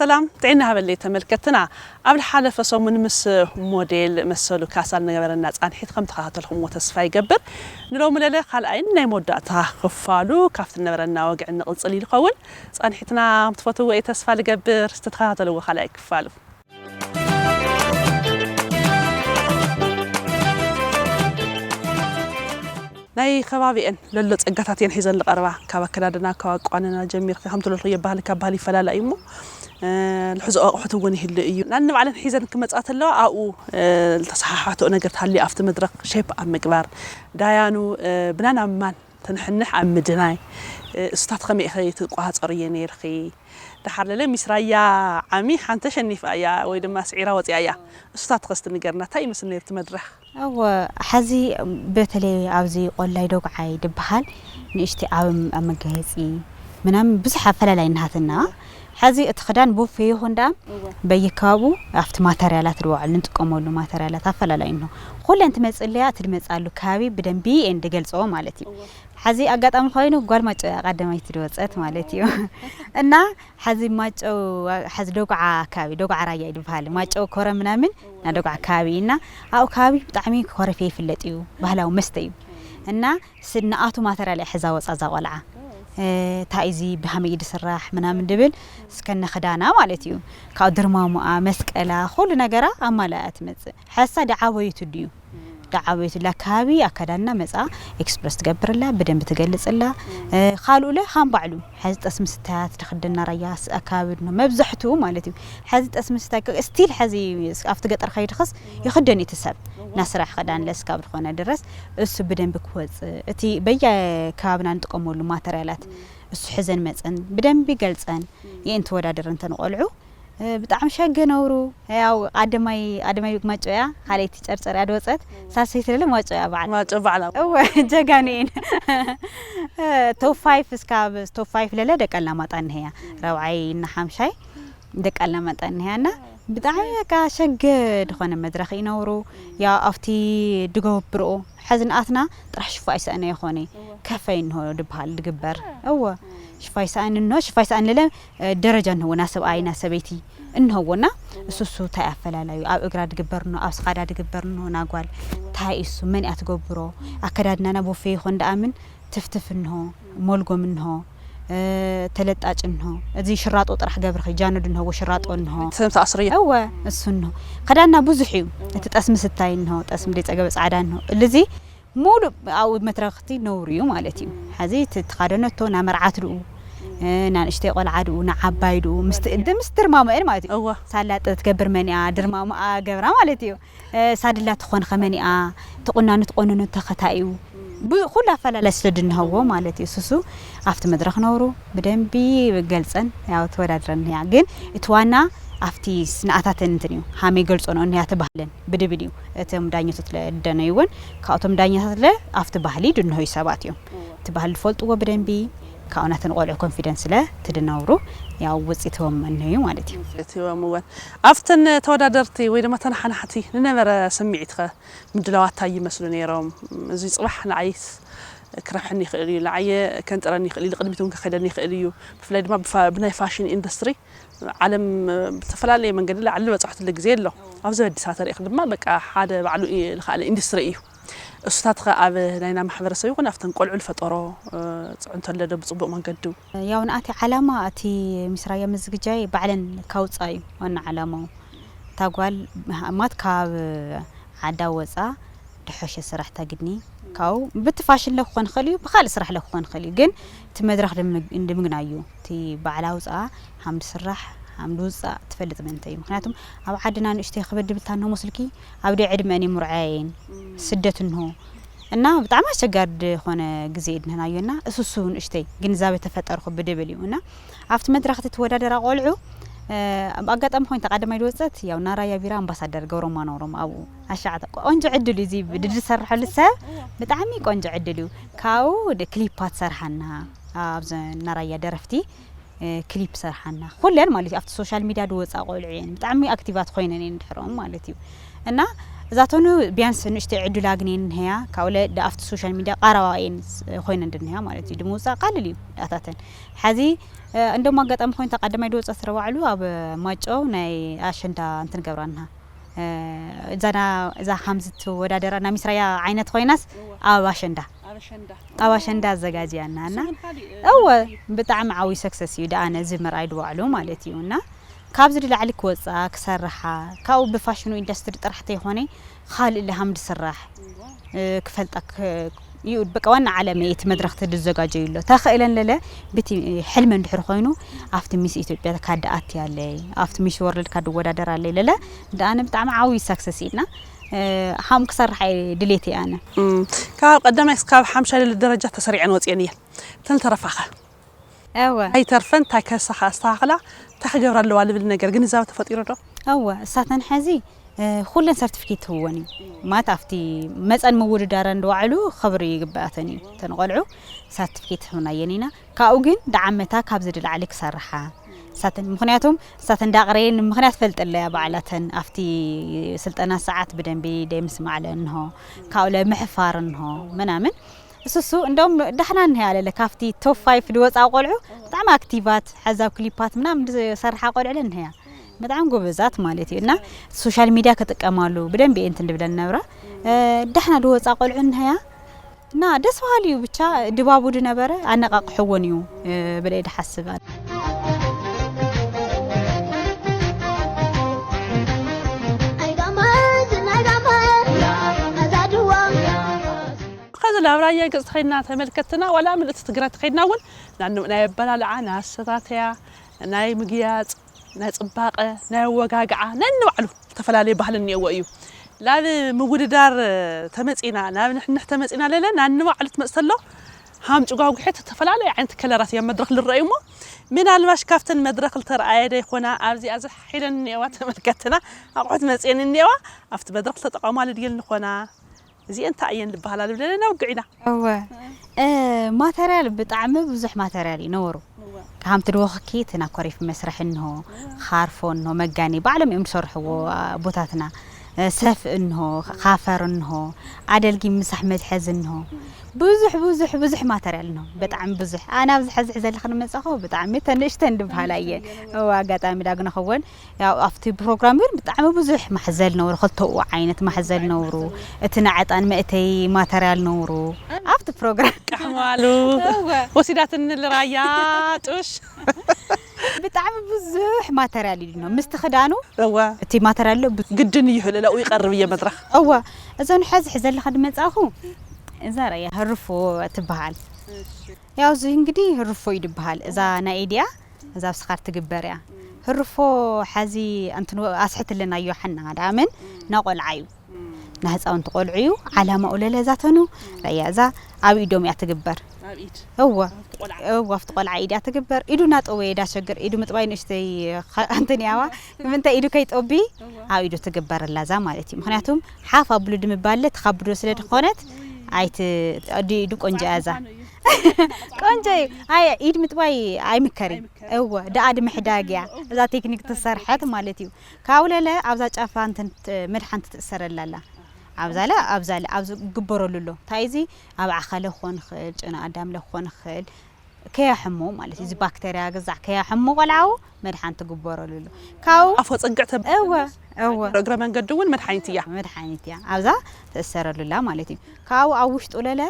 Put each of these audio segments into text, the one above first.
ሰላም ጥዕና ሃበለይ ተመልከትና። ኣብ ዝሓለፈ ሰሙን ምስ ሞዴል መሰሉ ካሳ ዝነበረና ጻንሒት ከም ተኸታተልኩምዎ ተስፋ ይገብር። ንሎሚ ለለ ካልኣይን ናይ መወዳእታ ክፋሉ ካብቲ ዝነበረና ወግዒ ንቕጽል እዩ ዝኸውን። ጻንሒትና ከም ትፈትውዎ እየ ተስፋ ልገብር። ዝተተኸታተልዎ ካልኣይ ክፋሉ። ናይ ከባቢኤን ለሎ ጸጋታት እየን ሒዘን ዝቐርባ። ካብ ኣከዳድና፣ ካብ ኣቋንና ጀሚርካ ከም ትብለልክዮ ባህሊ ካብ ባህሊ ይፈላለ እዩ እሞ፣ እ፣ ልሕዞ ኣቑሑት እውን ይህሉ እዩ። ናንባዕለን ሒዘን ክመጻ ተለዋ ኣብኡ፣ እ፣ ዝተሰሓሓተኦ ነገር ተሃልዩ ኣብቲ መድረኽ ሼፕ ኣብ ምግባር፣ ዳያኑ፣ እ፣ ብናይ ማን ተንሕንሕ ኣብ ምድናይ፣ እ፣ እሱታት ከመይ ኢኺ ትቆጻጸርዮ ነይርኺ? ደሓር ለለ ሚስ ራያ ዓሚ ሓንቲ ኣሸኒፋ እያ ወይ ድማ ስዒራ ወጺኣ እያ። እሱታት ከስቲ ንገርና፣ እንታይ ይመስል ነይሩ እቲ መድረኽ? እወ፣ ሐዚ በተለይ ኣብዚ ቆላይ ዶግዓይ ድበሃል ንእሽተይ ኣብ፣ ኣብ መጋየፂ ምናምን ብዙሕ ኣፈላላይ እናሃትና። ሐዚ እቲ ክዳን ቦፌ ይኹን ደኣ እወ። በየከባቡ ኣብቲ ማተርያላት ዝወዓሉ ንጥቀመሉ ማተርያላት ኣፈላላይ እንሆ። ኩለን ትመፅእ ኣለያ፣ እቲ ድመፅኣሉ ከባቢ ብደንቢ እየን ድገልፅኦ ማለት እዩ። እወ። ሐዚ ኣጋጣሚ ኮይኑ ጓል ማጨው እያ ቀዳማይቲ ድወፀት ማለት እዩ። እና ሐዚ ማጨው፣ ሐዚ ዶግዓ ኣካባቢ፣ ዶግዓ ራያ እዩ ድበሃል። ማጨው ኮረ ምናምን ናይ ዶግዓ ከባቢ ኢና። ኣብኡ ከባቢ ብጣዕሚ ኮረፌ ይፍለጥ እዩ፣ ባህላዊ መስተ እዩ። እና ስ-፣ ንኣቱ ማተርያል እያ ሒዛ ወፃ እዛ ቆልዓ። እ፣ እንታይ እዚ ብሃመይ እዩ ድስራሕ ምናምን ድብል እስከነ ክዳና ማለት እዩ። ካብኡ ድርማሙኣ፣ መስቀላ፣ ኩሉ ነገራ ኣማልኣ እያ ትመፅእ። ሐሳ ዳዓበዩቱ ድዩ? ዳዓበዩቱ ላ ከባቢ ኣከዳድና መፃ ኤክስፕረስ ትገብርላ፣ ብደንብ ትገልፅላ። እ፣ ካልኡ ለ ሃም ባዕሉ ሐዚ ጠስሚ ስታያት ድኽደና ራያ ስ-፣ ኣከባቢ ድኖ መብዛሕትኡ ማለት እዩ። ሐዚ ጠስሚ ስታይ ክ-፣ ስቲል ሐዚ ኣብቲ ገጠር ከይድኽስ ይኽደን እዩ እቲ ሰብ። ናይ ስራሕ ክዳን ለስ ካብ ዝኾነ ድረስ እሱ ብደንብ ክወፅእ፣ እቲ በየ ከባብና ንጥቀመሉ ማተርያላት እሱ ሒዘን መፀን ብደንብ ይገልፀን። የእን ተወዳደር እንተ ንቆልዑ፣ እ፣ ብጣዕሚ ሸገ ነውሩ። ያው ቀዳማይ፣ ቀዳማይ ማጨው እያ፣ ካልኣይቲ ጨርጨር እያ ድወፀት፣ ሳልሰይቲ ለለ ማጨው እያ በዓል። ማጨው በዓላ። እወ፣ ጀጋኑ እየን። እ፣ ቶፕ ፋይፍ እስካብ ቶፕ ፋይፍ ለለ ደቂ ኣላማጣ እንሄያ። ራብዓይ እና ሓምሻይ ደቂ ኣላማጣ እንሄያ እና ብጣዕሚ በቃ ሸገ ድኾነ መድረኽ ይነውሩ። ያው ኣብቲ ድገብርኦ ሐዚ ንኣትና ጥራሕ ሽፋ ኣይሰኣነ ይኾነ። ከፈይ እንሆ ድበሃል ድግበር። እወ። ሽፋ ይሰኣን እንሆ፣ ሽፋ ይሰኣን ለለ፣ እ፣ ደረጃ እንሆዎ፣ ና ሰብኣይ፣ ና ሰበይቲ እንሆዎና፣ እሱ እሱ እንታይ ኣፈላላዩ? ኣብ እግራ ድግበር እንሆ፣ ኣብ ስኻዳ ድግበር እንሆ፣ ና ጓል፣ እንታይ እሱ፣ መን እያ ትገብሮ? ኣከዳድናና ቦፌ ይኾን ደኣ ምን፣ ትፍትፍ እንሆ፣ ሞልጎም እንሆ፣ እ፣ ተለጣጭ እንሆ፣ እዚ ሽራጦ ጥራሕ ገብርኺ፣ ጃኖ ድንሆዎ ሽራጦ እንሆ። ሰብ ተኣስርዮ። እወ፣ እሱ እንሆ። ክዳንና ብዙሕ እዩ። እቲ ጠስሚ ስታይ እንሆ፣ ጠስሚ ደይ ጸገበ ጻዕዳ እንሆ። እልዚ ሙሉእ ኣብኡ መትረኽቲ ነውሩ እዩ ማለት እዩ። ሕዚ እቲ ተኻደነቶ ና መርዓት ድኡ፣ እ፣ ና ንእሽተይ ቆልዓ ድኡ፣ ና ዓባይ ድኡ፣ ምስቲ፣ ድ-፣ ምስ ድርማሙኤል ማለት እዩ። እወ። ሳላ ጥ-፣ ትገብር መን እያ? ድርማሙኣ ገብራ ማለት እዩ። እ፣ ሳድላ ትኾን ኸመን እያ? ትቑናኑ ትቆንኑ ተኸታይ እዩ። ብ-፣ ኩሉ ኣፈላላይ ስለ ድንሀዎ ማለት እዩ። ሱሱ ኣብቲ መድረኽ ነውሩ ብደንቢ ገልጸን፣ ያው ተወዳድረን እያ። ግን እቲ ዋና ኣብቲ ስንኣታተን እንትን እዩ። ሃመይ ገልጾ ነው እንያ ተባህለን ብድብል እዩ። እቶም ዳኛታት ለደነዩ እውን ካብቶም ዳኛታት ለ ኣብቲ ባህሊ ድንሆዩ ሰባት እዮም። እቲ ባህሊ ዝፈልጥዎ ብደንቢ ካብኡ ናተን ቆልዑ ኮንፊደንስ ስለ ትድነብሩ ያው ውፅኢትዎም እነዩ ማለት እዩ። እቲ ወምወን ኣብተን ተወዳደርቲ ወይ ድማ ተነሓናሕቲ ንነበረ ስምዒትኸ ምድላዋት እንታይ ይመስሉ ነይሮም? እዚ ጽባሕ ንዓይስ ክረብሐኒ ይኽእል እዩ፣ ንዓየ ከንጥረኒ ይኽእል እዩ፣ ንቕድሚት እውን ከኸይደኒ ይኽእል እዩ። ብፍላይ ድማ ብፋ-፣ ብናይ ፋሽን ኢንዱስትሪ ዓለም ብዝተፈላለየ መንገዲ ላዕሊ ዝበጻሕትሉ ግዜ ኣሎ። ኣብዚ ኣዲስ ኣበባ ተሪእኺ ድማ በቃ ሓደ ባዕሉ እ-፣ ዝኸኣለ ኢንዱስትሪ እዩ። እሱታት ኸ ኣብ ናይና ማሕበረሰብ ይኹን ኣብተን ቆልዑ ዝፈጠሮ፣ እ፣ ጽዕንቶ ኣሎ ዶ ብጽቡቕ መንገዱ? ያው ንኣቲ ዓላማ እቲ ሚስ ራያ ምዝግጃይ ባዕለን ካውጻ እዩ ዋና ዓላማኡ። እታ ጓል ማት ካብ ዓዳ ወጻ ድሐሸ ስራሕ ተግኒ ካብኡ ብቲ ፋሽን ለ ክኾን ይኽእል እዩ፣ ብኻልእ ስራሕ ለ ክኾን ይኽእል እዩ። ግን እቲ መድረኽ ድም-፣ እንድምግናዩ እቲ ባዕላ ውጻኣ ሃምዲ ስራሕ ሃምዲ ውጻእ ትፈልጥ ምእንተ እዩ። ምኽንያቱም ኣብ ዓድና ንእሽተይ ክበድ ድብልታ እንሆ መስልኪ ኣብ ደይ ዕድመን ይምርዓየን ስደት እንሆ እና ብጣዕሚ ኣስቸጋሪ ዝኾነ ግዜ እድነናዮ እና እሱሱ ንእሽተይ ግንዛቤ ተፈጠርኩ ብድብል እዩ እና ኣብቲ መድረኽ እቲ ትወዳደራ ቆልዑ፣ እ፣ ኣብ ኣጋጣሚ ኮይኑ ተቐዳማይ ዝወጸት ያው ናራያ ቢራ ኣምባሳደር ገብረማ ነውሮም ኣብኡ ኣሻዓተ ቆንጆ ዕድል እዩ እዚ ድድ ዝሰርሐሉ ሰብ ብጣዕሚ ቆንጆ ዕድል እዩ። ካብኡ ድ-፣ ክሊፓት ሰርሓና ኣብዚ ናራያ ደረፍቲ ክሊፕ ሰርሓና ኩለን ማለት እዩ። ኣብቲ ሶሻል ሚድያ ዝወፃ ቆልዑ እየን ብጣዕሚ ኣክቲቫት ኮይነን እየን ድሕሮም ማለት እዩ። እና እዛተኑ ቢያንስ ንእሽተይ ዕድል ኣግኔን እንሀያ ካብለ ኣብቲ ሶሻል ሚድያ ቃረባ እየን ኮይነን ድንሀያ ማለት እዩ። ድምውፃእ ቃልል እዩ ዳታተን። ሓዚ እንደሞ ኣጋጣሚ ኮይኑ ተቀዳማይ ዝወፀ ስረ ባዕሉ ኣብ ማጨው ናይ ኣሸንዳ እንትን ገብራና እዛና እዛ ሓምዚ ትወዳደራ ናይ ሚስራያ ዓይነት ኮይናስ ኣብ ኣሸንዳ ኣብ ኣሸንዳ ኣዘጋጅያና እና እወ ብጣዕሚ ዓብዪ ሰክሰስ እዩ ደኣ ነዚ ምርኣይ ድባዕሉ ማለት እዩ። እና ካብዚ ድላዕሊ ክወፃ ክሰርሓ ካብኡ ብፋሽኑ ኢንዱስትሪ ጥራሕ ተይኮነ ካልእ ልሃም ድስራሕ ክፈልጣ እዩ በቃ ዋና ዓለመ እቲ መድረክ ተዘጋጀዩ ኣሎ ተኽእለን ለለ ብቲ ሕልመ እንድሕር ኮይኑ ኣብቲ ሚስ ኢትዮጵያ ካዳ ኣትያለይ ኣብቲ ሚስ ወርልድ ካድወዳደር ኣለይ ለለ ደኣነ ብጣዕሚ ዓብዪ ሳክሰስ ኢልና ሃም ክሰርሕ ድሌት ኣነ ካብ ቀዳማይ እስካብ ሓምሻይ ደረጃ ተሰሪዐን ወፅየን እየን ተልተረፋኸ እወ ኣይተርፈን እንታይ ከሳኻ ኣስተኻኽላ እንታይ ክገብራ ኣለዋ ልብል ነገር ግንዛበ ተፈጢሩ ዶ እወ እሳተን ሕዚ ኩለን ሰርቲፊኬት ትህወን እዩ ማለት ኣብቲ መፀን ምውድዳረን ድባዕሉ ክብሪ ይግባኣተን እዩ ተንቆልዑ ሰርቲፊኬት ትህብናየን ኢና ካብኡ ግን ደዓመታ ካብ ዝድላዕሊ ክሰርሓ ሳተን ምክንያቱም ሳተን ዳቅረየን ምክንያት ፈልጥለያ ባዕላተን ኣብቲ ስልጠና ሰዓት ብደንቢ ደምስማዕለ እንሆ ካብኡ ለምሕፋር እንሆ ምናምን እሱሱ እንደውም ዳሕና እንሄ ኣለለ ካብቲ ቶፕ ፋይፍ ድወፃ ቆልዑ ብጣዕሚ ኣክቲቫት ሓዛብ ክሊፓት ምናምን ዝሰርሓ ቆልዑ ለንሄያ በጣም ጎበዛት ማለት እዩ እና ሶሻል ሚዲያ ክጥቀማሉ ብደንብ እየን እንትን ድብለን ነብራ ዳሕና ድወፃ ቆልዑ እንሀያ እና ደስ በሃሊ እዩ ብቻ ድባቡ ድነበረ ኣነቃቅሕዎን እዩ ብለ ድሓስብ ከዚ ናብ ራያ ገፅ ተኸድና ተመልከትና ዋላ ምልእቲ ትግራ ተኸድና እውን ናይ ኣበላልዓ ናይ ኣሰታተያ ናይ ምግያፅ ናይ ፅባቐ ናይ ኣወጋግዓ ነንባዕሉ ዝተፈላለየ ባህሊ እኒአዎ እዩ። ናብ ምውድዳር ተመፂና ናብ ንሕንሕ ተመፂና ለለ ናንባዕሉ ትመፅ ተሎ ሃም ጭጓጉሒ ዝተፈላለየ ዓይነት ከለራት እዮም መድረክ ዝረአዩ እሞ ምናልባሽ ካብተን መድረክ ዝተረኣየ ዶ ይኮና ኣብዚኣ ዝሓ ኢለን እኒአዋ ተመልከትና ኣቑሑት መፅየን እኒአዋ ኣብቲ መድረክ ዝተጠቐማሉ ድየን ንኮና እዚኤን እንታይ እየን ዝበሃላ ዝብለና ነውግዕ ኢና። እወ ማተርያል ብጣዕሚ ብዙሕ ማተርያል እዩ ነበሩ። ካብ ትድወኽኪ እቲ ናኮሬፍ መስርሒ እንሆ፣ ኻርፎ እንሆ፣ መጋኒ ባዕሎም እዮም ዝሰርሕዎ ኣቦታትና። ሰፍ እንሆ፣ ካፈር እንሆ፣ ኣደልጊ ምሳሕ መትሐዚ እንሆ። ብዙሕ ብዙሕ ብዙሕ ማተርያል እንሆ። ብጣዕሚ ብዙሕ። ኣነ ኣብዚ ሕዚ ሕዘልኽን መጻኹ ብጣዕሚ ተንእሽተን ዝበሃላ እየ። እወ ኣጋጣሚ ዳግና ኸውን ያው ኣብቲ ፕሮግራም ግን ብጣዕሚ ብዙሕ ማሕዘል ነውሩ ክልተኡ ዓይነት ማሕዘል ነውሩ እቲ ንዓጣን መእተይ ማተርያል ነውሩ ኣብቲ ፕሮግራም ቃሕማሉ ወሲዳትኒ ልራያ ጡሽ ብጣዕሚ ብዙሕ ማተርያል እዩ ድኖ ምስቲ ክዳኑ እዋ እቲ ማተርያል ሎ ግድን እዩ ሕልለኡ ይቀርብ እየ መድረክ እዋ እዞን ሕዚ ሕዘልኻ ድመጻኹ እዛ ረያ ህርፎ ትበሃል ያው እዚ እንግዲህ ህርፎ እዩ ድበሃል እዛ ናይ ኢድያ እዛ ኣብ ስኻር ትግበር እያ። ህርፎ ሓዚ ኣንትን ኣስሕትልና ዮሐና ዳኣመን ናቆልዓ እዩ። ናህፃውንቲ ቆልዑ እዩ ዓላማኡ ለለዛተኑ ረያ እዛ ኣብ ኢዶም እያ ትግበር። እወ እወ ኣብቲ ቆልዓ ኢድ እያ ትግበር። ኢዱ ናጠወየ ዳሸግር ኢዱ ምጥባይ ንእሽተይ ኣንትን ያዋ ምንታይ ኢዱ ከይጠቢ ኣብ ኢዱ ትግበር ኣላ እዛ ማለት እዩ። ምክንያቱም ሓፍ ኣብሉ ድምባለ ትካብዶ ስለ ድኮነት ኣይት ኢዱ ቆንጆ እያ እዛ። ቆንጆ እዩ። ኣይ ኢድ ምጥባይ ኣይምከር እዩ። እወ ደኣ ድምሕዳግ እያ እዛ ቴክኒክ ተሰርሐት ማለት እዩ። ካብ ለለ ኣብዛ ጫፋ እንትን መድሓንቲ ትእሰረላ ኣላ። ኣብዛ ለ ኣብዛ ለ ኣብዚ ግበረሉ ኣሎ። እንታይ እዚ ኣብ ዓኸለ ክኾን ይኽእል፣ ጨና ኣዳም ለ ክኾን ይኽእል። ከያሕሞ ማለት እዩ። እዚ ባክተርያ ግዛዕ ከያሕሞ ቆልዓው መድሓንቲ ግበረሉ ኣሎ። ካብ ኣፎ ጽግዕ ተብ እወ እወ እግረ መንገዲ እውን መድሓኒት እያ። መድሓኒት እያ። ኣብዛ ትእሰረሉላ ማለት እዩ። ካብኡ ኣብ ውሽጡ ለለ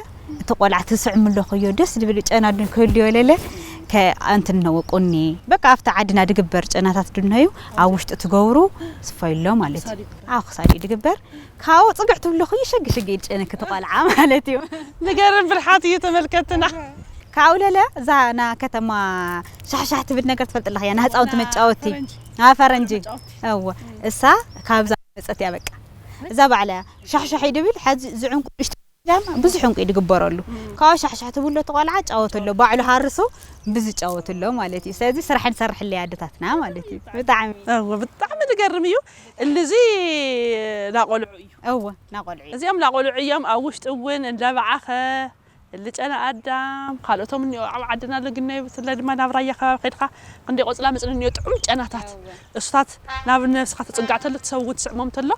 እቲ ቆልዓ ትስዕም ኣለኹዮ ደስ ዝብል ጨና ድን ክህልዮ ለለ ከኣንትን ነው ቁኒ በቃ ኣብቲ ዓድና ድግበር ጨናታት ድነዩ ኣብ ውሽጡ ትገብሩ ስፈይሎ ማለት እዩ። ኣብ ክሳድ እዩ ድግበር ካብኡ ፅግዕ ትብለኹ ይሸግሽግ ኢድ ጨነክ እቲ ቆልዓ ማለት እዩ። ንገርን ብልሓት እዩ ተመልከትና። ካብኡ ለለ እዛ ና ከተማ ሻሕሻሕ ትብል ነገር ትፈልጥ ኣለኽያ ንህፃውንቲ መጫወቲ ፈረንጂ እወ እሳ ካብዛ መፀት እያ በቃ እዛ ባዕላ እያ ሻሕሻሕ ይድብል ሓዚ ዝዕንቁ ንእሽቶ ጃማ ብዙሕ ዕንቁ እዩ ዝግበረሉ ካብኡ ሻሕሻሕ ትብሎ እቲ ቆልዓ ጫወት ኣሎ ባዕሉ ሃርሱ ብዝጫወት ኣሎ ማለት እዩ ስለዚ ስራሕ ንሰርሕለይ ኣደታትና ማለት እዩ ብጣዕሚ እወ ብጣዕሚ ዝገርም እዩ እልዚ ናቆልዑ እዩ እወ ናቆልዑ እዩ እዚኦም ናቆልዑ እዮም ኣብ ውሽጢ እውን እንዳበዓኸ ልጨና ኣዳም፣ ካልኦቶም እኒኦ ኣብ ዓድና ኣሎ፣ ግን ናይ ብፍላይ ድማ ናብ ራያ ከባቢ ከይድካ ክንደይ ቆጽላ መጽኒ እኒኦ ጥዑም ጨናታት። እሱታት ናብ ነብስኻ ተጽጋዕ ተሎ፣ ትሰውት ስዕሞም ተሎ፣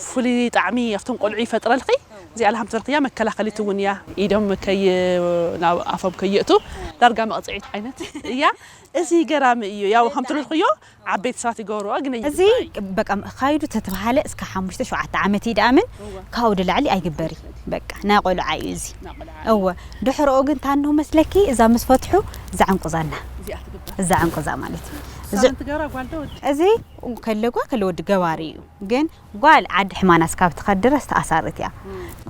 ፍሉይ ጣዕሚ ኣብቶም ቆልዑ ይፈጥረልኺ። እዚኣ ልሃም ትበልክያ መከላኸሊት እውን እያ። ኢዶም ከይ-፣ ናብ ኣፎም ከየእቱ ዳርጋ መቕጽዒት ዓይነት እያ። እዚ ገራሚ እዩ። ያው ከም ትብልክዮ ዓበይቲ ሰባት ይገብርዎ፣ ግን እዚ ኣይግባእን። በቃ ካይዱ ተተባሃለ እስከ ሓሙሽተ ሸውዓተ ዓመት ይድኣምን ካብኡ ድላዕሊ ኣይግበር እዩ። በቃ ናይ ቆልዓ እዩ እዚ። እወ፣ ድሕረኡ ግን ታንዶ መስለኪ እዛ ምስ ፈትሑ እዛ ዕንቁዛና። እዚኣ ትግበር። እዛ ዕንቁዛ ማለት እዩ። እዚ ሳምንት ገራ ጓል ዶ ወዲ? እዚ ከለጓ ከለ ወዲ ገባሪ እዩ። ግን ጓል ዓዲ ሕማናስ ካብ ትኸድ ድረስ ተኣሳሪት እያ።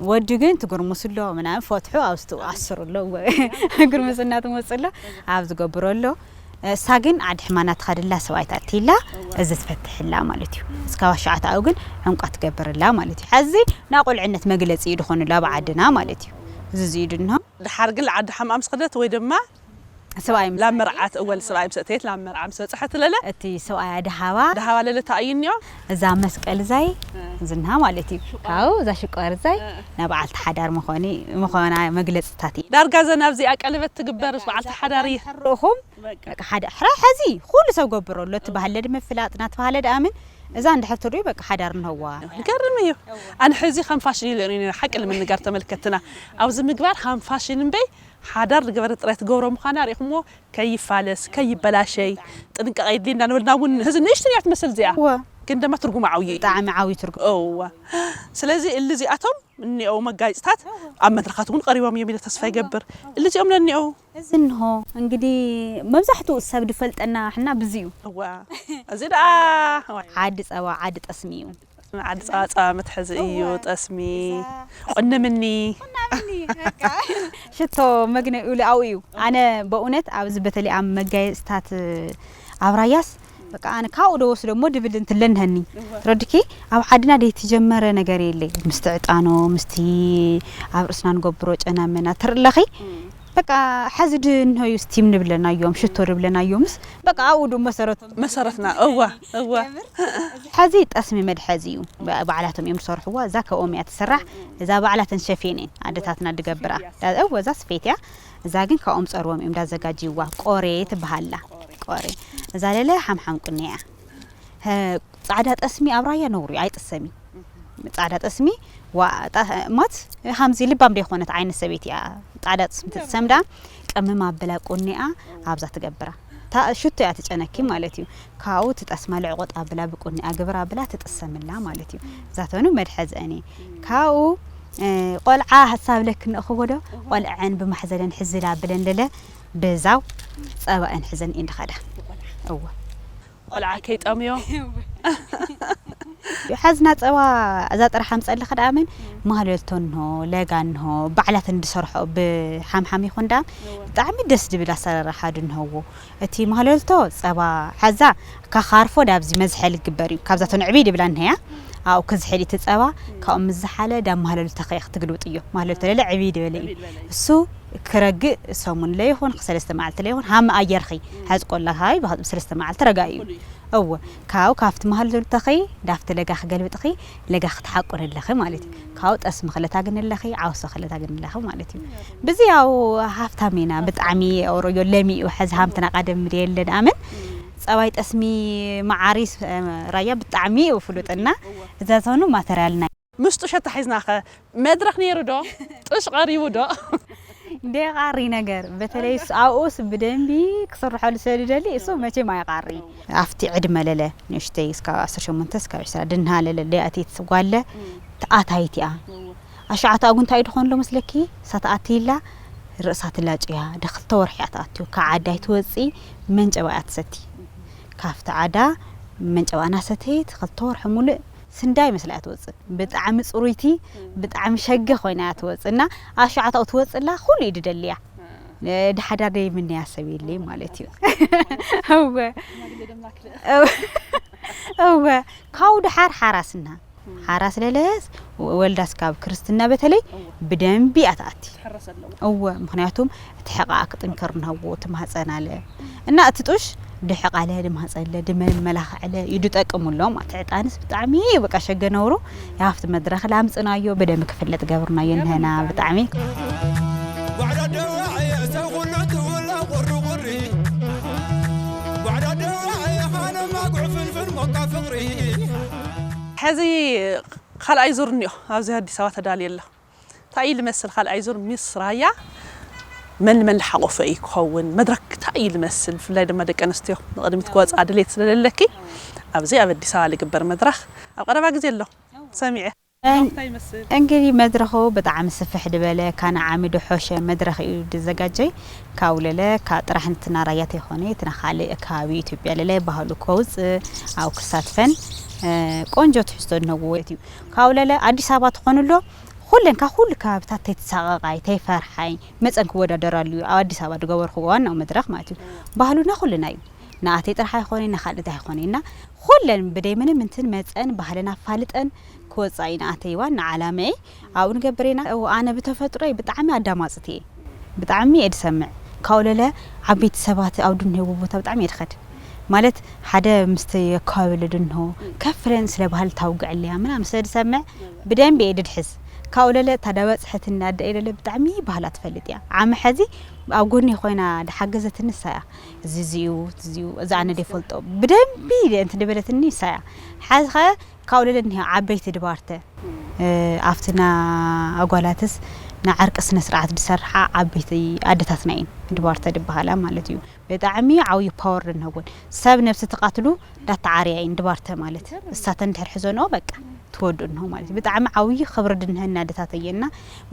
ወዲ ግን ትጉርምስ ኣሎ ምናምን ፈትሑ ኣብ ዝትኣስሩ ኣሎ። እወ፣ ጉርምስና ትመጽእ ኣሎ ኣብ ዝገብሮ ኣሎ። እሳ ግን ዓዲ ሕማና ትኸድላ ሰብኣይ ተኣትይላ እዚ ትፈትሕላ ማለት እዩ። እስካብ ኣሽዓተኣኡ ግን ዕንቋ ትገብርላ ማለት እዩ። ሕዚ ናይ ቁልዕነት መግለጺ እዩ ድኾኑላ ኣብ ዓድና ማለት እዩ። እዚ እዚ እዩ ድንሆ። ድሓር ግን ዓዲ ሓምኣ ምስ ኸደት ወይ ድማ ሰብኣይ ምስ ላብ መርዓት እወል ሰብኣይ ምስ ኣተየት ላብ መርዓ ምስ በጽሐት ለለ እቲ ሰብኣያ ድሃባ ድሃባ ለለ ተኣይንዮ። እዛ መስቀል ዛይ ዝንሃ ማለት እዩ። ካብኡ እዛ ሽቋር ዛይ ናይ በዓልቲ ሓዳር ምኾኒ-፣ ምኾና መግለጽታት እዩ። ዳርጋ ዘን ኣብዚኣ ቀለበት ትግበር ምስ በዓልቲ ሓዳር እዩ። ሕርኹም በቃ። በቃ ሓደ ሕራ ሕዚ ኩሉ ሰብ ገብሮ ኣሎ። እቲ ባህለ ድምፍላጥ ናቲ ባህለ ድኣምን እዛ እንድሕር ተሪኡ በቃ ሓዳር ንህዋ። ይገርም እዩ። ኣነ ሕዚ ከም ፋሽን ኢለ ርኢነ ሓቂ ንምንጋር ተመልከትና ኣብዚ ምግባር ከም ፋሽን እምበይ ሓዳር ዝገበረ ጥራይ ትገብሮ ምዃና ርኢኹሞ ከይፋለስ ከይበላሸይ ጥንቃቐ የድልየና ንበልና እውን ሕዚ ንእሽትን እያ ትመስል እዚኣ። እወ። ግን ድማ ትርጉማ ዓብዩ እዩ። ብጣዕሚ ዓብዩ ትርጉም። እወ። ስለዚ እሊ እዚኣቶም እኒኦ መጋየፅታት ኣብ መድረኻት እውን ቀሪቦም እዮም ኢለ ተስፋ ይገብር። እሊ እዚኦም ለኒኦ እዚ እንሆ እንግዲህ መብዛሕትኡ ሰብ ድፈልጠና ሕና ብዚ እዩ። እዋ። እዚ ደኣ ዓዲ ጸባ ዓዲ ጠስሚ እዩ። ዓዲ ጸባ ጸባ መትሐዚ እዩ፣ ጠስሚ፣ እዛ ቁንምኒ። ቁናምኒ፣ በቃ። ሽቶ መግነዩ ልኣው እዩ። ኣነ በእውነት ኣብዚ በተለይ ኣብ መጋየፅታት ኣብ ራያስ በቃ ኣነ ካብኡ ዶ ወስዶ እሞ ድብል እንትለንሀኒ። ረድኪ ኣብ ዓድና ደይተጀመረ ነገር የለይ። ምስቲ ዕጣኖ፣ ምስቲ ኣብ ርእስና ንገብሮ ጨናመና ትርኢ ኣለኺ። በቃ ሐዚ ድንሆዩ ስቲም ንብለናዮም፣ ሽቶ ንብለናዮምስ በቃ ኣብኡ ዶ መሰረቶም መሰረትና፣ እዋ፣ እዋ። የምር? ሐዚ ጠስሚ መድሐዚ እዩ። ባ-፣ ባዕላቶም እዮም ዝሰርሕዋ። እዛ ካብኦም እያ ትስራሕ። እዛ ባዕላተን ሸፌን እየን ኣደታትና ድገብራ። እዋ፣ እዛ ስፌት እያ። እዛ ግን ካብኦም ጸርቦም እዮም ዳዘጋጅይዋ። ቆሬ ትበሃላ። ቆሬ። እዛ ለለ ሓምሓም ቁነ እያ። ሀ-፣ ጻዕዳ ጠስሚ ኣብ ራያ ነውሪ ኣይጥሰሚ። ጻዕዳ ጠስሚ ዋ-፣ ጣ-፣ ማት ሃምዚ ልባም ደይኮነት ዓይነት ሰበይቲ እያ። ጻዕዳ ጠስሚ ትጥሰም ደኣ ቀምም ኣበላ ቁኒኣ ኣብዛ ትገብራ። እታ ሽቶ እያ ትጨነኪ ማለት እዩ። ካብኡ ትጠስማ ልዕቆጥ ኣብላ ብቁኒኣ ግብር ኣብላ ትጥሰምላ ማለት እዩ። እዛ ተኑ መድሐዘኒ። ካብኡ፣ እ፣ ቆልዓ ሀሳብ ለክ ንእኽቦ ዶ? ቆልዐን ብማሕዘለን ሕዝላ ብለን ለለ ብዛው ጸባኤን ሕዘን እንድኸዳ። እወ። ቆልዓ ከይጠምዮ። ሐዝና ጸባ እዛ ጥራሕ ኣምጸልኺ ደኣ ምን ማህለልቶ እንሆ፣ ለጋ እንሆ፣ ባዕላተን ዝሰርሖ ብሓምሓም ይኹን ደኣ ብጣዕሚ ደስ ዝብል ኣሰራርሓ ድንሆዎ። እቲ ማህለልቶ ጸባ ሐዛ ካኻርፎ ዳብዚ መዝሐል ይግበር እዩ። ካብዛተን ዕብይ ድብላ እንሀያ፣ ኣብኡ ክዝሐል እቲ ጸባ፣ ካብኡ ምስ ዝሓለ ዳብ ማህለልቶ ኸይ ክትግልብጥዮ። ማህለልቶ ለለ ዕብይ ድበለ እዩ። እሱ ክረግእ ሰሙን ለይኹን፣ ክሰለስተ መዓልቲ ለይኹን፣ ሃመ ኣየርኺ፣ ሐዚ ቆላ ሃይ ብሰለስተ መዓልቲ ረጋ እዩ። እወ፣ ካብኡ ካብቲ ማህለልቶ ኸይ ዳብቲ ለጋ ክገልብጥኺ፣ ለጋ ክትሓቁን ኣለኺ ማለት እዩ። ካብኡ ጠስሚ ክለ ታግኒ ኣለኺ፣ ዓውሶ ክለ ታግኒ ኣለኺ ማለት እዩ። ብዚ ያው ሃፍታም ኢና፣ ብጣዕሚ ኦሮዮ ለሚኡ፣ ሐዚ ሃምትና ቀደም የለን ኣምን። ጸባይ ጠስሚ መዓሪ ስ-፣ ራያ ብጣዕሚ እዩ ፍሉጥና፣ እዛ ዝኾኑ ማተርያልና። ምስ ጡሸ ተሒዝናኸ መድረኽ ነይሩ ዶ? ጡሽ ቀሪቡ ዶ? ደይቃሪ ነገር፣ በተለይ እሱ ኣብኡስ ብደንቢ ክስርሐሉ ስለ ዝደሊ፣ እሱ መቸም ኣይቃሪ። ኣብቲ ዕድመ ለለ ንእሽተይ እስካብ ዓሰርተ ሸሞንተ እስካብ ዕስራ ድንሃ ለለ ደኣቲት ጓለ ተኣታይት እያ። ኣሽዓተኣ ጉ እንታይ ድኾን ኣሎ መስለኪ? እሳ ተኣትይላ ርእሳ ትላጭያ፣ ድኽልተ ወርሒ እያ ተኣትዩ። ካብ ዓዲ ኣይትወጺ፣ መንጨባ እያ ትሰቲ። ካብቲ ዓዳ መንጨባ እናሰተየት ክልተ ወርሒ ሙሉእ ስንዳይ መስላ እያ ትወጽእ። ብጣዕሚ ጽሩይቲ፣ ብጣዕሚ ሸገ ኮይና እያ ትወጽእ። እና ኣሽዓተኡ ትወጽእላ ኩሉ እዩ ድደልያ። እ፣ ድሓዳር ደይምንያ ሰብ የለይ ማለት እዩ። እወ። እወ። ካብኡ ድሓር ሓራስና። ሓራስ ለለስ ወልዳስ ካብ ክርስትና በተለይ ብደንቢ እያ ትኣቲ። እወ፣ ምኽንያቱም እቲ ሕቓኣ ክጥንክር ንህዎ፣ እቲ ማህፀን ኣለ። እና እቲ ጡሽ ድሕቕ ኣለ፣ ድማህፀን ኣለ፣ ድመመላኽዕ ኣለ፣ እዩ ድጠቅም ኣሎ። እቲ ዕጣንስ ብጣዕሚ እዩ በቃ ሸገ ነውሩ። የሃፍቲ መድረኽ ላምፅናዮ፣ ብደንቢ ክፍለጥ ገብርናዮ ንህና ብጣዕሚ። ደዋየ ሰብ ኩሉ ትውላ ቁሪ ቁሪ። ጓዕዳ ደዋየ ሃነ ማጉዕ ፍንፍን ሞካ ፍቕሪ። ሕዚ ካልኣይ ዙር እኒኦ ኣብዚ ኣዲስ ኣበባ ተዳልዩ ኣሎ። እንታይ እዩ ዝመስል ካልኣይ ዙር ሚስ ራያ? መን መን ዝሓቆፈ እዩ ክኸውን? መድረክ እንታይ እዩ ዝመስል? ብፍላይ ድማ ደቂ ኣንስትዮ ንቕድሚት ክወፃ ድሌት ስለዘለኪ ኣብዚ ኣብ ኣዲስ ኣበባ ዝግበር መድረኽ ኣብ ቀረባ ግዜ ኣሎ ሰሚዐ። እንታይ ይመስል? እንግዲህ መድረኹ ብጣዕሚ ስፍሕ ዝበለ ካነ ዓሚ ድሖሸ መድረኽ እዩ ዝዘጋጀይ። ካብ ለለ ካብ ጥራሕ ንትና ራያ ተይኮነ እቲ ናኻልእ ከባቢ ኢትዮጵያ ለለ ባህሉ ከውፅእ ኣብ ክሳትፈን እ፣ ቆንጆ ትሕዝቶ ዝነግዎ እዩ። ካብ ለለ ኣዲስ ኣበባ ትኾንሎ ኩለን ካብ ኩሉ ከባብታት ተይትሳቐቓይ ተይፈርሓይ መፀን ክወዳደራሉ እዩ ኣብ ኣዲስ ኣበባ ዝገበርክዎ ዋናው መድረኽ ማለት እዩ። ባህሉና ኩልና እዩ። ንኣተይ ጥራሕ ኣይኮነ ንኻልእት ኣይኮነ እና ኩለን ብደይ ምንም እንትን መፀን ባህልና ኣፋልጠን ክወፃ እዩ ንኣተይ ዋና ዓላመይ። ኣብኡ ንገብር ኢና። እው፣ ኣነ ብተፈጥሮይ ብጣዕሚ ኣዳማፅት እየ። ብጣዕሚ እየ ዝሰምዕ። ካብኡ ለለ ዓበይቲ ሰባት ኣብ ድንህዎ ቦታ ብጣዕሚ እየ ዝኸድ። ማለት ሓደ ምስቲ ኣከባቢ ለድንሆ ከፍለን ስለ ባህል ታውግዕልያ ምናምን ስለ ዝሰምዕ ብደንቢ እየ ድድሕዝ። ካብኡ ለለ እታ ዳበፅሐትኒ ኣደ እየ ለለ ብጣዕሚ ባህላ ትፈልጥ እያ። ዓሚ ሐዚ ኣብ ጎኒ ኮይና ድሓገዘትኒ ንሳ እያ። እዚ እዚኡ እዚ እዚኡ እዚ ኣነ ደይፈልጦ ብደንቢ እንትን ድበለትኒ ንሳ እያ። ሓዚ ኸ ካብኡ ለለ እኒሀ ዓበይቲ ድባርተ ኣብትና ኣጓላትስ ንዓርቂ ስነ ስርዓት ዝሰርሓ ዓበይቲ ኣደታትና እየን ድባርተ ድበሃላ ማለት እዩ። ብጣዕሚ ዓብዩ ፓወር ድንሀወን ሰብ ነብሲ ትቃትሉ ዳተዓርያ እየን ድባርተ ማለት እሳተን ድሕር ሕዘንኦ በቃ ትወዱ እንሆ ማለት እዩ። ብጣዕሚ ዓብዩ ክብሪ ድንሀና ኣደታት እየና።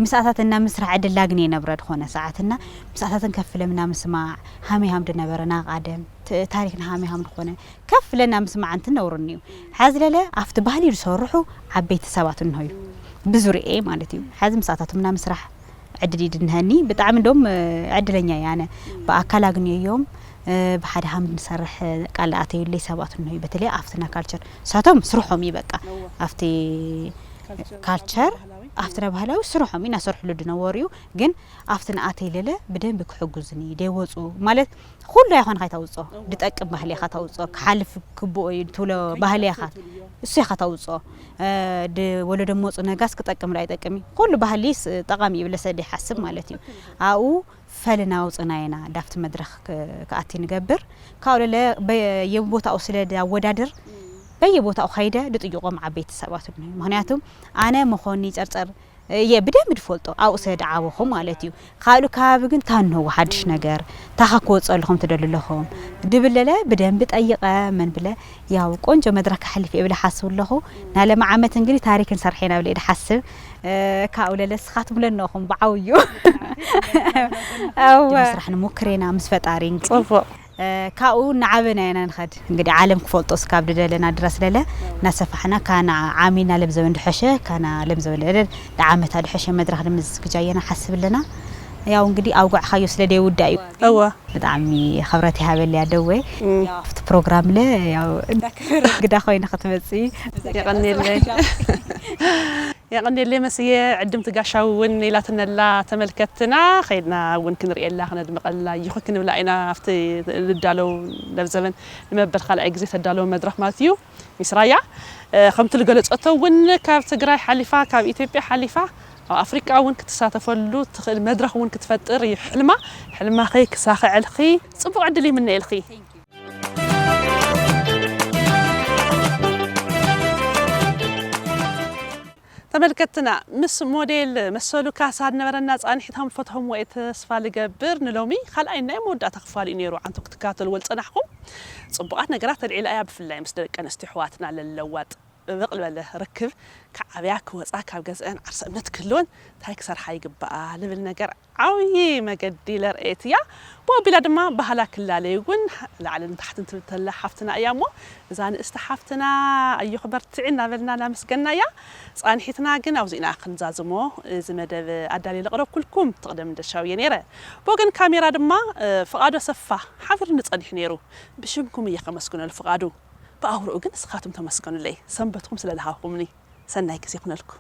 ምስኣታትና ምስራሕ ዕድል ላግኒ የነብረ ድኾነ ሰዓትና ምስኣታትን ከፍለምና ምስማዕ ሃመይ ሃም ድነበረ ናቃደም ታሪክና ሃመይ ሃም ድኾነ ከፍለና ምስማዕ እንትን ነውርኒ እዩ። ሓዚ ለለ ኣብቲ ባህሊ ዝሰርሑ ዓበይቲ ሰባት እንሆ እዩ ብዙርኤ ማለት እዩ። ሓዚ ምስኣታትምና ምስራሕ ዕድል ይድንሀኒ ብጣዕሚ እንደውም ዕድለኛ እየ ኣነ ብኣካል ኣግንየዮም ብሓደ ሃም ንሰርሕ ቃል ኣተዩለይ ሰባት እንሆ እዩ በተለይ ኣብትና ካልቸር ሳቶም ስርሖም እዩ በቃ ኣብቲ ካልቸር ኣብትና ባህላዊ ስርሖም እዩ እናሰርሕሉ ድነበሩ እዩ ግን ኣብቲ ንኣተይ ለለ ብደንብ ክሕጉዝኒ ደይወፁ ማለት ኩሉ ኣይኮንካ ተውፅኦ ድጠቅም ባህሊ ኢኻ ተውፅኦ ክሓልፍ ክብኦ እዩ ትብሎ ባህሊ ኢኻ እሱ ኢኻ ተውፅኦ ወለዶ መፁ ነጋስ ክጠቅም ዶ ኣይጠቅም እዩ ኩሉ ባህሊ ጠቃሚ እዩ ብለሰ ይሓስብ ማለት እዩ ኣብኡ ፈልና ኣውፅና ኢና ዳፍቲ መድረክ ክኣቲ ንገብር ካብኡ ለለ በየቦታኡ ስለ ኣወዳድር በየቦታኡ ከይደ ድጥይቆም ዓበይቲ ሰባት ምክንያቱ ኣነ መኾኒ ጨርጨር እየ ብደንቢ ድፈልጦ ኣብኡ ስለ ድዓበኹ ማለት እዩ ካልኡ ከባቢ ግን ታንህዎ ሓድሽ ነገር ታኻ ክወፅኦ ኣለኹም ትደሉ ኣለኹም ድብል ለለ ብደንቢ ጠይቐ መን ብለ ያው ቆንጆ መድረክ ከሕልፍ እየ ብለ ሓስብ ኣለኹ ናለማ ዓመት እንግዲህ ታሪክ ንሰርሕ ኢና ብለ ድሓስብ ካብኡ ለለ ስኻትም ለነኹም ብዓብዩ እወ ስራሕ ንሞክር ኢና ምስ ፈጣሪ እንግዲህ ፅቡቅ ካብኡ እናዓበና ኢና ንኸድ እንግዲህ ዓለም ክፈልጦ ስካብ ድደለና ድረስ ለለ እናሰፋሕና ካና ዓሚ እናለም ዘበን ድሐሸ ካና ለም ዘበን ለለ ንዓመታ ድሐሸ መድረኽ ንምዝግጃ እየና ሓስብ ኣለና ያው እንግዲህ ኣውጓዕኻዮ ስለ ደይውዳ እዩ እወ ብጣዕሚ ክብረት ይሃበልያ ደወ ኣብቲ ፕሮግራም ለ ያው እንዳክብር ግዳ ኮይነ ክትመፅእ የቐንየለይ የቐንየለይ መስየ ዕድምቲ ጋሻዊ እውን ኢላትነላ ተመልከትና ከይድና እውን ክንርእየላ ክነድምቐላ ይኹ ክንብላ ኢና ኣብቲ ልዳለው ለብዘበን ንመበል ካልኣይ ግዜ ተዳለወ መድረኽ ማለት እዩ ሚስራያ ከምቲ ዝገለፀቶ እውን ካብ ትግራይ ሓሊፋ ካብ ኢትዮጵያ ሓሊፋ ኣብ ኣፍሪቃ እውን ክትሳተፈሉ ትኽእል መድረኽ እውን ክትፈጥር እዩ ሕልማ ሕልማኺ ክሳኽዐልኺ ፅቡቕ ዕድል ይምነየልኺ ተመልከትና ምስ ሞዴል መሰሉ ካሳ ዝነበረና ፃንሒት ከም ፈትሖም ወየ ተስፋ ልገብር ንሎሚ ካልኣይ ናይ መወዳእታ ክፋል እዩ ነይሩ ዓንቶ ክትከታተልዎ ዝፀናሕኩም ፅቡቃት ነገራት ተልዒላ እያ ብፍላይ ምስ ደቂ ኣንስትዮ ኣሕዋትና ለለዋ ጥብቕ ዝበለ ርክብ ክዓብያ ክወፃ ካብ ገዝአን ዓርሰ እምነት ክህልወን እንታይ ክሰርሓ ይግበኣ ልብል ነገር ዓብዪ መገዲ ለርእየት እያ ብወቢላ ድማ ባህላ ክላለዩ እውን ላዕልን ታሕትን ትብል ተላ ሓፍትና እያ እሞ እዛ ንእስቲ ሓፍትና ኣዮኽ በርትዒ እናበልና እናመስገና እያ ፃንሒትና ግን ኣብዚእና ክንዛዝሞ እዚ መደብ ኣዳልየ ለቕረብኩልኩም ትቕደም እንደሻው እየ ነይረ ብወገን ካሜራ ድማ ፍቓዶ ሰፋ ሓቢርኒ ጸኒሑ ነይሩ ብሽምኩም እየ ከመስግነሉ ፍቓዱ ብኣውርኡ ግን ንስኻትም ተመስገኑለይ ሰንበትኩም ስለ ዝሃብኩምኒ ሰናይ ግዜ ይኹነልኩም